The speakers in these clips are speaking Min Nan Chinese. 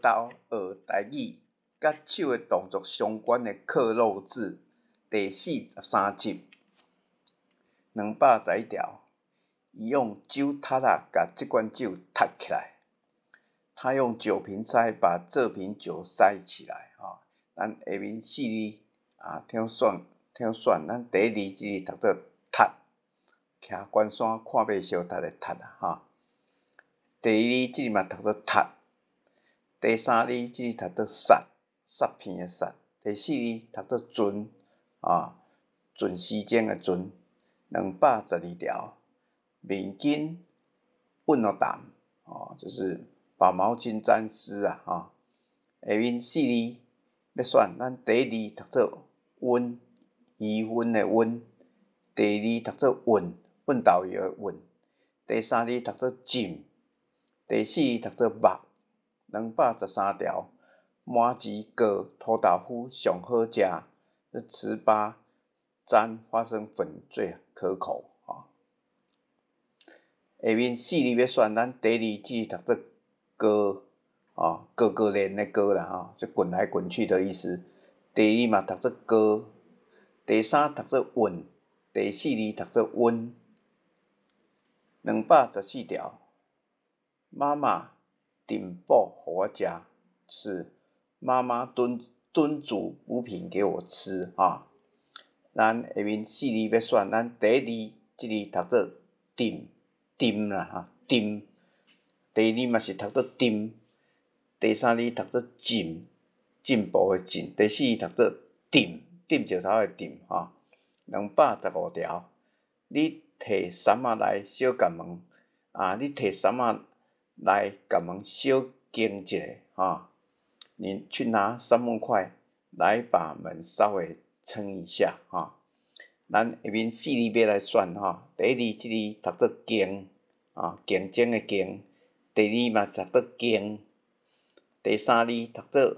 豆學台語，佮手的動作相關的克漏字，第43集，211條，伊用酒踢仔共這罐酒踢起來。他用酒瓶塞把這瓶酒塞起來。吼，咱下面四字啊，聽選聽選，咱第一字這字讀做踢，徛關山看馬相踢的踢啊，吼。第二字這字嘛讀做踢，第三字這字讀做殺，殺片的殺。第四字讀做陣，啊，陣時間的陣。212條，面巾抡予澹，哦，就是把毛巾沾濕啊，吼。下面四字欲選，咱第一字讀做溫，魚勻的勻；第二字讀做運，運豆藥的運；第三字讀做浸，第四字讀做目。213條，麻糍過塗豆腐上好食，這糍粑沾花生粉最可口。吼。下面四字欲選，咱第二字讀做高，哦，高高連的高啦，吼，就滾來滾去的意思。第二嘛讀做高，第三讀做運，第四字讀做溫。214條，媽媽燉補予我食，是媽媽燉燉煮補品給我吃啊。咱下面四字欲選，咱第一字這字讀做浸，浸啦哈，浸。第二嘛是讀做浸，第三字讀做進，進步的進。第四字讀做埕，埕石頭的埕吼。215條，你提捎仔來小共門啊？你提捎仔來共門小間一下吼。你去拿杉木塊來把門稍微撐一下吼。咱下面四字欲來選吼，第一字這字讀做競啊，競爭的競。第二嘛讀做經，第三字讀做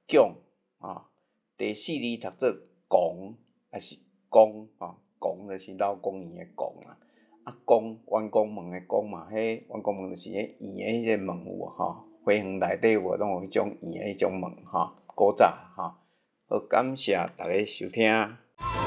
囧啊，第四字讀做戇，抑是公吼，戇就是老公園的戇啊，啊公員工門的公嘛，彼員工門就是彼圓的彼個門有無吼？花園內底有無攏有彼種圓的彼種門吼，古早吼。好，感謝大家收聽。